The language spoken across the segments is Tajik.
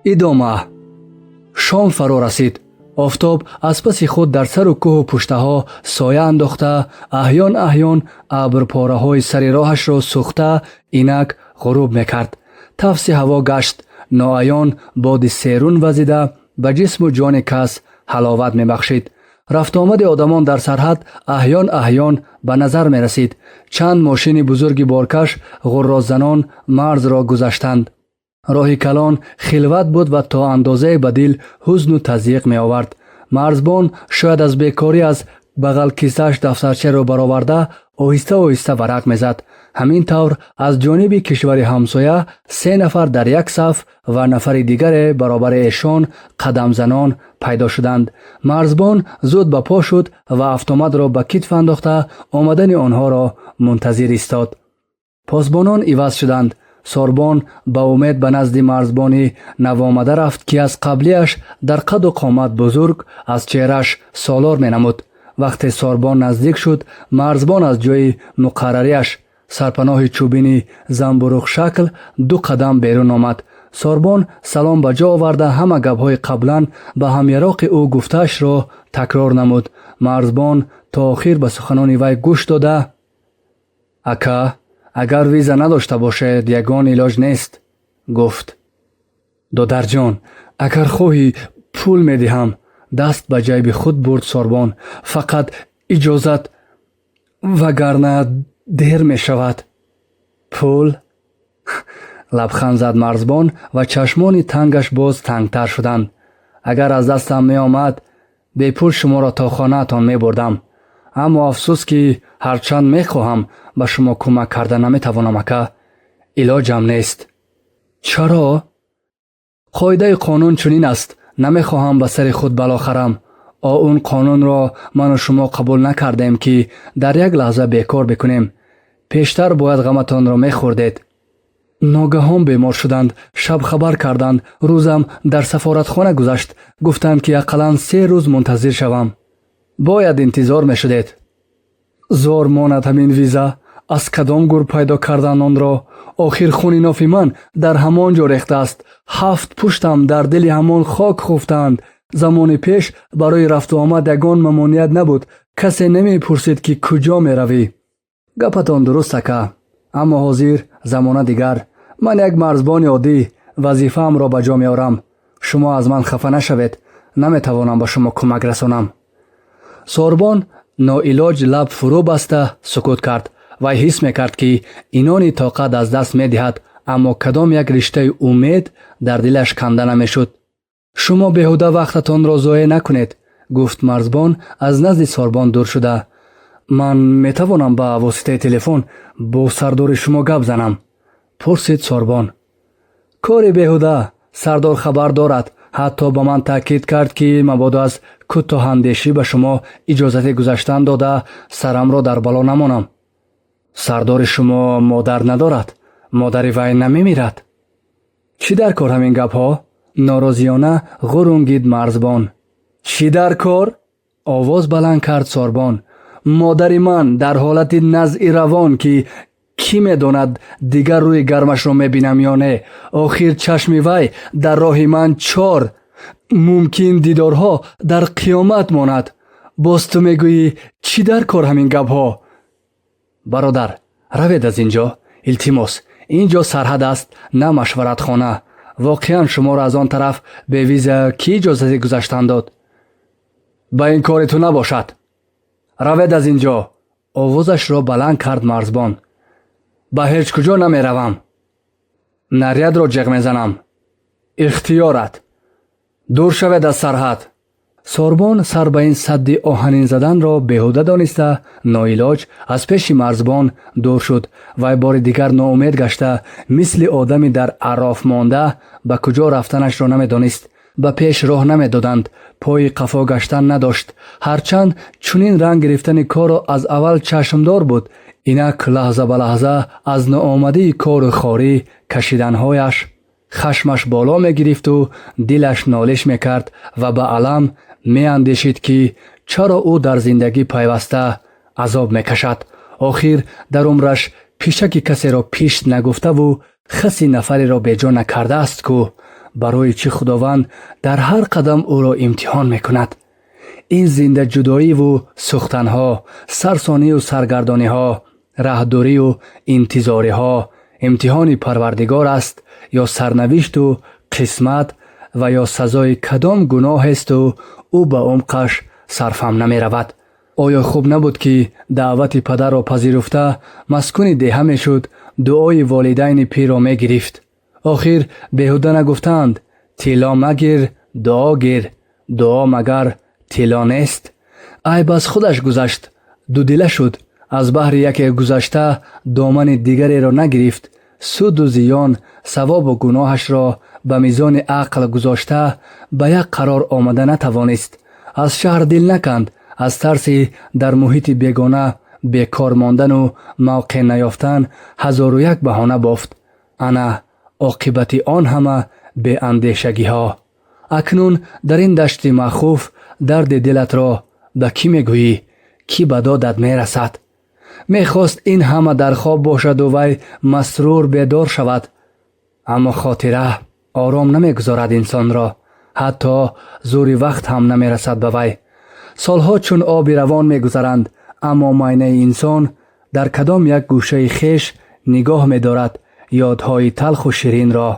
Идома. Шом фаро расид. Офтоб аз паси худ дар сару кӯҳу пуштаҳо соя андохта, аҳён аҳён абрпораҳои сари роҳашро сӯхта, инак ғуруб мекард. Тафси ҳаво гашт. Ноаён боди серун вазида, ба ҷисму ҷони кас ҳаловат мебахшид. Рафтуомади одамон дар сарҳад аҳён аҳён ба назар мерасид. Чанд мошини бузурги боркаш ғуррозанон марзро гузаштанд. Роҳи калон хилват буд ва то андозае ба дил ҳузну тазйиқ меовард. Марзбон шояд аз бекорӣ аз бағалкисааш дафтарчаро бароварда, оҳиста оҳиста варақ мезад. Ҳамин тавр, аз ҷониби кишвари ҳамсоя се нафар дар як саф ва нафари дигаре баробари эшон қадамзанон пайдо шуданд. Марзбон зуд ба по шуд ва автоматро ба китф андохта, омадани онҳоро мунтазир истод. Посбонон иваз шуданд. Сорбон ба умед ба назди марзбони навомада рафт, ки аз қаблияш дар қаду қомат бузург, аз чеҳраш солор менамуд. Вақте Сорбон наздик шуд, марзбон аз ҷои муқаррариаш, сарпаноҳи чӯбини замбуруғшакл, ду қадам берун омад. Сорбон салом ба ҷо оварда, ҳама гапҳои қаблан ба ҳамяроқи ӯ гуфтаашро такрор намуд. Марзбон то охир ба суханони вай гӯш дода: «Ака, агар виза надошта бошед, ягон илоҷ нест», — гуфт. «Додарҷон, агар хоҳӣ, пул медиҳам», — даст ба ҷайби худ бурд Сорбон. «Фақат иҷозат, вагарна дер мешавад». «Пул?» — лабханд зад марзбон ва чашмони тангаш боз тангтар шуданд. «Агар аз дастам меомад, бепул шуморо то хонаатон мебурдам. Аммо афсӯс, ки ҳарчанд мехоҳам, ба шумо кӯмак карда наметавонам, ака. Илоҷам нест». «Чаро?» «Қоидаи қонун чунин аст. Намехоҳам ба сари худ бало харам. Он қонунро ману шумо қабул накардем, ки дар як лаҳза бекор бикунем. Пештар бояд ғаматонро мехӯрдед. Ногаҳон бемор шуданд. Шаб хабар карданд. Рӯзам дар сафоратхона гузашт. Гуфтанд, ки ақаллан 3 рӯз мунтазир шавам». «Бояд интизор мешудед». «Зор монад ҳамин виза. Аз кадом гур пайдо кардан онро? Охир хуни нофи ман дар ҳамон ҷо рехтааст. Ҳафт пуштам дар дили ҳамон хок хуфтаанд. Замони пеш барои рафтуомад ягон мамоният набуд. Касе намепурсид, ки куҷо меравӣ». «Гапатон дуруст, ака, аммо ҳозир замона дигар. Ман як марзбони оддӣ, вазифаамро ба ҷо меорам. Шумо аз ман хафа нашавед, наметавонам ба шумо кӯмак расонам». Сорбон ноилоҷ лаб фурӯ баста сукут кард. Вай ҳис мекард, ки инони тоқат аз даст медиҳад, аммо кадом як риштаи умед дар дилаш канда намешуд. «Шумо беҳуда вақтатонро зоеъ накунед», — гуфт марзбон, аз назди Сорбон дур шуда. «Ман метавонам ба воситаи телефон бо сардори шумо гап занам?» — пурсид Сорбон. «Кори беҳуда. Сардор хабар дорад. Ҳатто ба ман таъкид кард, ки мабодо аз кӯтоҳандешӣ ба шумо иҷозати гузаштан дода, сарамро дар бало намонам». «Сардори шумо модар надорад? Модари вай намемирад?» «Чӣ дар кор ҳамин гапҳо?» — норозиёна ғурунгид марзбон. «Чӣ дар кор?» — овоз баланд кард Сорбон. «Модари ман дар ҳолати назъи равон, ки кӣ медонад, дигар рӯи гармашро мебинам ё не. Охир чашми вай дар роҳи ман чор. Мумкин дидорҳо дар қиёмат монад. Боз ту мегӯӣ, чӣ дар кор ҳамин гапҳо? Бародар, равед аз ин ҷо, илтимос. Ин ҷо сарҳад аст, на машваратхона. Воқеан, шуморо аз он тараф бе виза кӣ иҷозати гузаштан дод? Ба ин кори ту набошад. Равед аз ин ҷо!» — овозашро баланд кард марзбон. «Ба ҳеҷ куҷо намеравам. Нарядро ҷеғ мезанам». «Ихтиёрат. Дур шавед аз сарҳад». Сорбон сар ба ин садди оҳанин заданро беҳуда дониста, ноилоҷ аз пеши марзбон дур шуд. Вай бори дигар ноумед гашта, мисли одами дар ароф монда, ба куҷо рафтанашро намедонист. Ба пеш роҳ намедоданд, пои қафо гаштан надошт. Ҳарчанд чунин ранг гирифтани корро аз аввал чашмдор буд, инак лаҳза ба лаҳза аз ноомадии кору хорӣ кашиданҳояш хашмаш боло мегирифту дилаш нолиш мекард ва ба алам меандешид, ки чаро ӯ дар зиндагӣ пайваста азоб мекашад. Охир дар умраш пишаки касеро пишт нагуфтаву хаси нафареро беҷо накардааст ку. Барои чӣ Худованд дар ҳар қадам ӯро имтиҳон мекунад? Ин зиндаҷудоиву сӯхтанҳо, сарсонию саргардониҳо, раҳдурию интизориҳо имтиҳони Парвардигор аст ё сарнавишту қисмат ва ё сазои кадом гуноҳесту ӯ ба умқаш сарфам намеравад? Оё хуб набуд, ки даъвати падарро пазируфта, маскуни деҳа мешуд, дуои волидайни пирро мегирифт? Охир беҳуда нагуфтаанд: «Тилло магир, дуо гир, дуо магар тилло нест?» Айб аз худаш гузашт, дудила шуд. Аз баҳри яке гузашта домани дигареро нагирифт. Суду зиён, савобу гуноҳашро ба мизони ақл гузошта, ба як қарор омада натавонист. Аз шаҳр дил наканд, аз тарси дар муҳити бегона бекор мондану мавқеъ наёфтан ҳазору як баҳона бофт. Ана оқибати он ҳама беандешагиҳо. Акнун дар ин дашти махуф дарди дилатро ба кӣ мегӯӣ? Кӣ ба додат мерасад? Мехост ин ҳама дар хоб бошаду вай масрур бедор шавад, аммо хотира ором намегузорад инсонро. Ҳатто зури вақт ҳам намерасад ба вай. Солҳо чун оби равон мегузаранд, аммо майнаи инсон дар кадом як гӯшаи хеш нигоҳ медорад ёдҳои талху ширинро.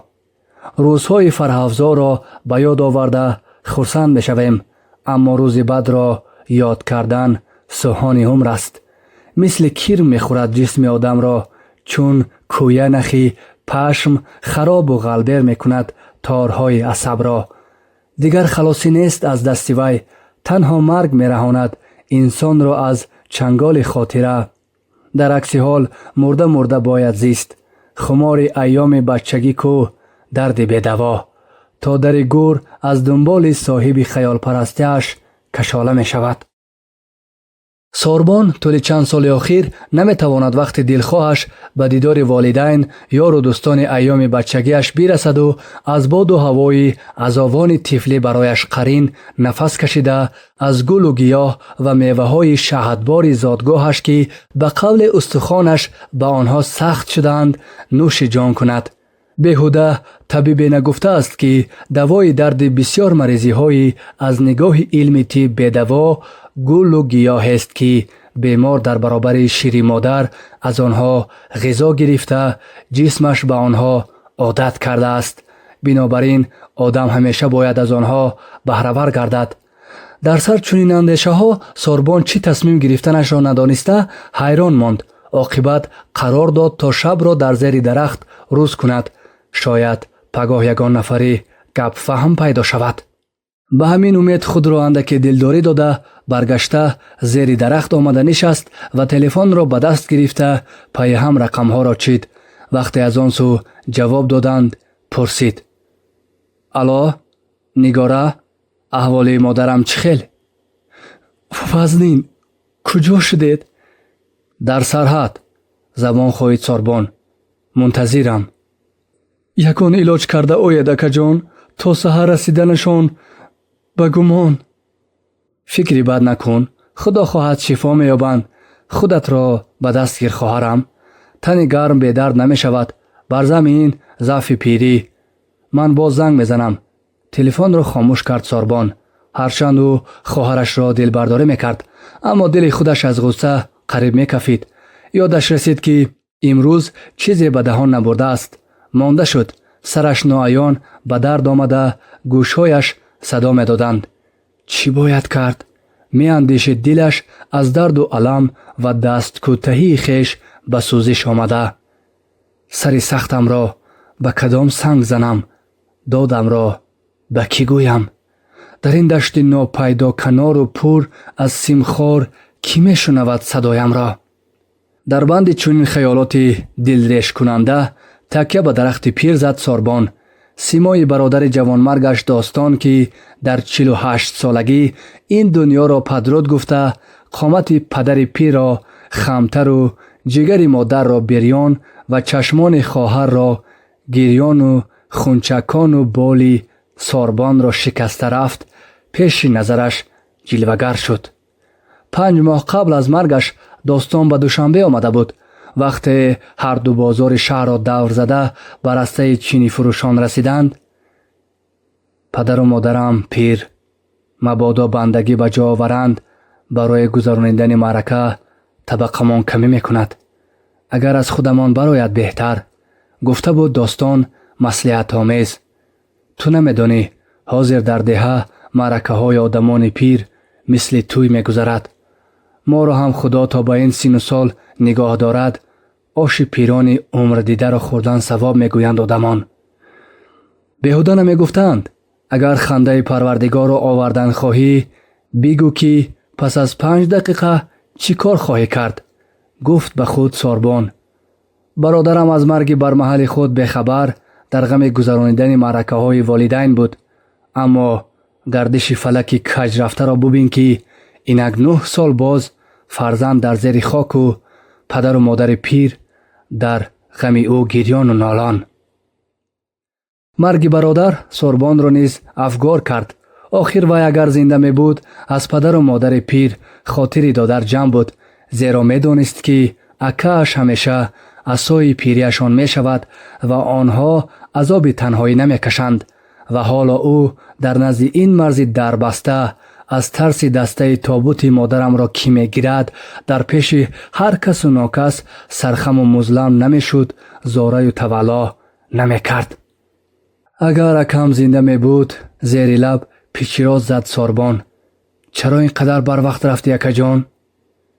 Рӯзҳои фарҳафзоро ба ёд оварда хурсанд мешавем, аммо рӯзи бадро ёд кардан сӯҳони умр аст. Мисли кирм мехӯрад ҷисми одамро, чун кӯя нахи пашм харобу ғалбер мекунад торҳои асабро. Дигар халосӣ нест аз дасти вай. Танҳо марг мераҳонад инсонро аз чанголи хотира. Дар акси ҳол мурда мурда бояд зист. Хумори айёми бачагӣ кӯ, дарди бедаво то дари гӯр аз дунболи соҳиби хаёлпарастиаш кашола мешавад. Сорбон тӯли чанд соли охир наметавонад вақти дилхоҳаш ба дидори волидайн, ёру дӯстони айёми бачагиаш бирасаду аз боду ҳавои аз овони тифлӣ барояш қарин нафас кашида, аз гулу гиёҳ ва меваҳои шаҳдбори зодгоҳаш, ки ба қавли устухонаш ба онҳо сахт шудаанд, нӯши ҷон кунад. Беҳуда табибе нагуфтааст, ки давои дарди бисёр маризиҳои аз нигоҳи илми тиб бедаво гулу гиёҳест, ки бемор дар баробари шири модар аз онҳо ғизо гирифта, ҷисмаш ба онҳо одат кардааст. Бинобар ин одам ҳамеша бояд аз онҳо баҳравар гардад. Дар сар чунин андешаҳо Сорбон чӣ тасмим гирифтанашро надониста ҳайрон монд. Оқибат қарор дод, то шабро дар зери дарахт рӯз кунад. Шояд пагоҳ ягон нафари гапфаҳм пайдо шавад. Ба ҳамин умед худро андаке дилдорӣ дода, баргашта зери дарахт омада нишаст ва телефонро ба даст гирифта, пайи ҳам рақамҳоро чид. Вақте аз он сӯ ҷавоб доданд, пурсид: «Алло, Нигора, аҳволи модарам чӣ хел?» «Вазнин. Куҷо шудед?» «Дар сарҳад», забон хоид Сорбон. «Мунтазирам». «Ягон илоҷ карда оед, акаҷон. То саҳар расиданашон ба гумон». «Фикри бад накун, Худо хоҳад, шифо меёбанд. Худатро ба даст гир, хоҳарам. Тани гарм бедард намешавад. Бар замин заъфи пирӣ. Ман боз занг мезанам». Телефонро хомӯш кард Сорбон. Ҳарчанд ӯ хоҳарашро дилбардорӣ мекард, аммо дили худаш аз ғусса қариб мекафид. Ёдаш расид, ки имрӯз чизе ба даҳон набурдааст. Монда шуд. Сараш ноаён ба дард омада, гӯшҳояш садо медоданд. Чӣ бояд кард, меандешид дилаш аз дарду алам ва дасткӯтаҳии хеш ба сӯзиш омада. Сари сахтамро ба кадом санг занам? Додамро ба кӣ гӯям? Дар ин дашти нопайдо канору пур аз симхор кӣ мешунавад садоямро? Дар банди чунин хаёлоти дилрешкунанда такя ба дарахти пир зад Сорбон. Симои бародари ҷавонмаргаш Достон, ки дар 48-солагӣ ин дунёро падруд гуфта, қомати падари пирро хамтару ҷигари модарро бирён ва чашмони хоҳарро гирёну хунчакону боли Сорбонро шикаста рафт, пеши назараш ҷилвагар шуд. 5 моҳ қабл аз маргаш Достон ба Душанбе омада буд. Вақте ҳарду бозори шаҳрро давр зада, ба растаи чинифурӯшон расиданд. Падару модарам пир, мабодо бандагӣ ба ҷо оваранд, барои гузаронидани маърака табақамон камӣ мекунад. Агар аз худамон барояд, беҳтар, гуфта буд Достон маслиҳатомез. Ту намедонӣ, ҳозир дар деҳа маъракаҳои одамони пир мисли тӯй мегузарад. Моро ҳам Худо то ба ин сину сол нигоҳ дорад, оши пирони умрдидаро хӯрдан савоб, мегӯянд одамон. Беҳуда намегуфтанд: агар хандаи Парвардигорро овардан хоҳӣ, бигӯ, ки пас аз 5 дақиқа чӣ кор хоҳӣ кард, гуфт ба худ Сорбон. Бародарам аз марги бармаҳали худ бехабар, дар ғами гузаронидани маъракаҳои волидайн буд. Аммо гардиши фалаки каҷрафтаро бубин, ки инак 9 сол боз фарзанд дар зери хоку падару модари пир дар ғами ӯ гирёну нолон. Марги бародар Сорбонро низ афгор кард. Охир вай агар зинда мебуд, аз падару модари пир хотири додар ҷамъ буд, зеро медонист, ки акааш ҳамеша асои пирияшон мешавад ва онҳо азоби танҳоӣ намекашанд. Ва ҳоло ӯ дар назди ин марзи дарбаста аз тарси дастаи тобути модарамро кӣ мегирад, дар пеши ҳар касу нокас сархаму музлам намешуд, зораю тавалло намекард. Агар акам зинда мебуд, зери лаб пичироз зад Сорбон. Чаро ин қадар барвақт рафтӣ, акаҷон?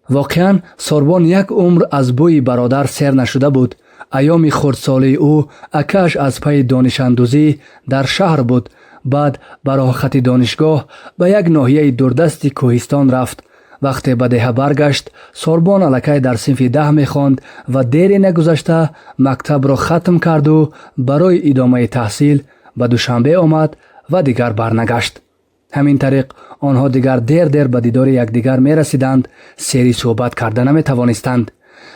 Воқеан, Сорбон як умр аз бӯи бародар сер нашуда буд. Айёми хурдсолии ӯ акааш аз пайи донишандӯзӣ дар шаҳр буд. Баъд ба роҳхати донишгоҳ ба як ноҳияи дурдасти кӯҳистон рафт. Вақте ба деҳа баргашт, Сорбон аллакай дар синфи 10 мехонд ва дере нагузашта мактабро хатм карду барои идомаи таҳсил ба Душанбе омад ва дигар барнагашт. Ҳамин тариқ онҳо дигар дер дер ба дидори якдигар мерасиданд, сери суҳбат карда наметавонистанд.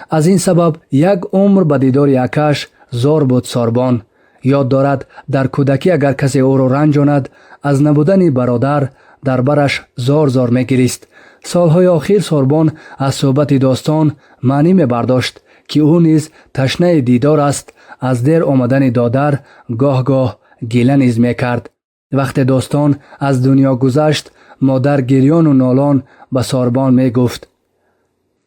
Аз ин сабаб як умр ба дидори акаш зор буд Сорбон. Ёд дорад, дар кӯдакӣ агар касе ӯро ранҷонад, аз набудани бародар дар бараш зор зор мегирист. Солҳои охир Сорбон аз суҳбати Достон маънӣ мебардошт, ки ӯ низ ташнаи дидор аст. Аз дер омадани додар гоҳ-гоҳ гила низ мекард. Вақте Достон аз дунё гузашт, модар гирёну нолон ба Сорбон мегуфт: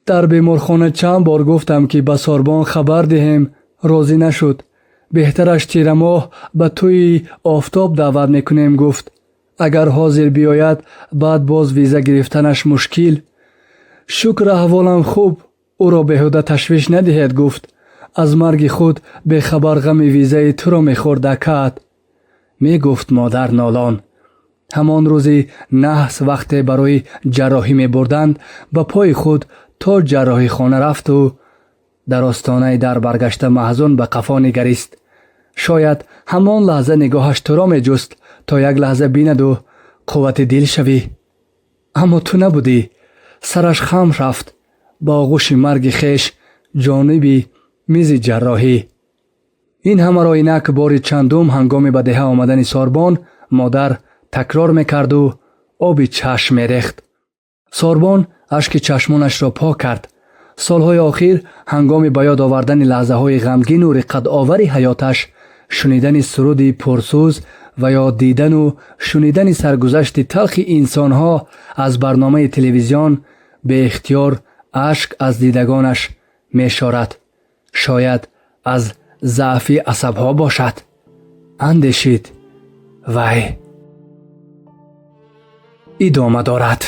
«Дар беморхона чанд бор гуфтам, ки ба Сорбон хабар диҳем, розӣ нашуд. Беҳтараш тирамоҳ ба тӯи Офтоб даъват мекунем, гуфт. Агар ҳозир биёяд, баъд боз виза гирифтанаш мушкил. Шукр, аҳволам хуб, ӯро беҳуда ташвиш надиҳед, гуфт. Аз марги худ бехабар ғами визаи туро мехӯрд акаат», мегуфт модар нолон. Ҳамон рӯзи наҳс, вақте барои ҷарроҳӣ мебурданд, ба пои худ то ҷарроҳихона рафту дар остонаи дар баргашта маҳзун ба қафо нигарист. Шояд ҳамон лаҳза нигоҳаш туро меҷуст, то як лаҳза бинаду қуввати дил шавӣ. Аммо ту набудӣ. Сараш хам рафт ба оғӯши марги хеш, ҷониби мизи ҷарроҳӣ. Ин ҳамаро инак бори чандум ҳангоми ба деҳа омадани Сорбон модар такрор мекарду оби чашм мерехт. Сорбон ашки чашмонашро пок кард. Солҳои охир ҳангоми ба ёд овардани лаҳзаҳои ғамгину риққатовари ҳаёташ, шунидани суруди пурсӯз ва ё дидану шунидани саргузашти талхи инсонҳо аз барномаи телевизион, беихтиёр ашк аз дидагонаш мешорад. Шояд аз заъфи асабҳо бошад, андешид вай. Идома дорад.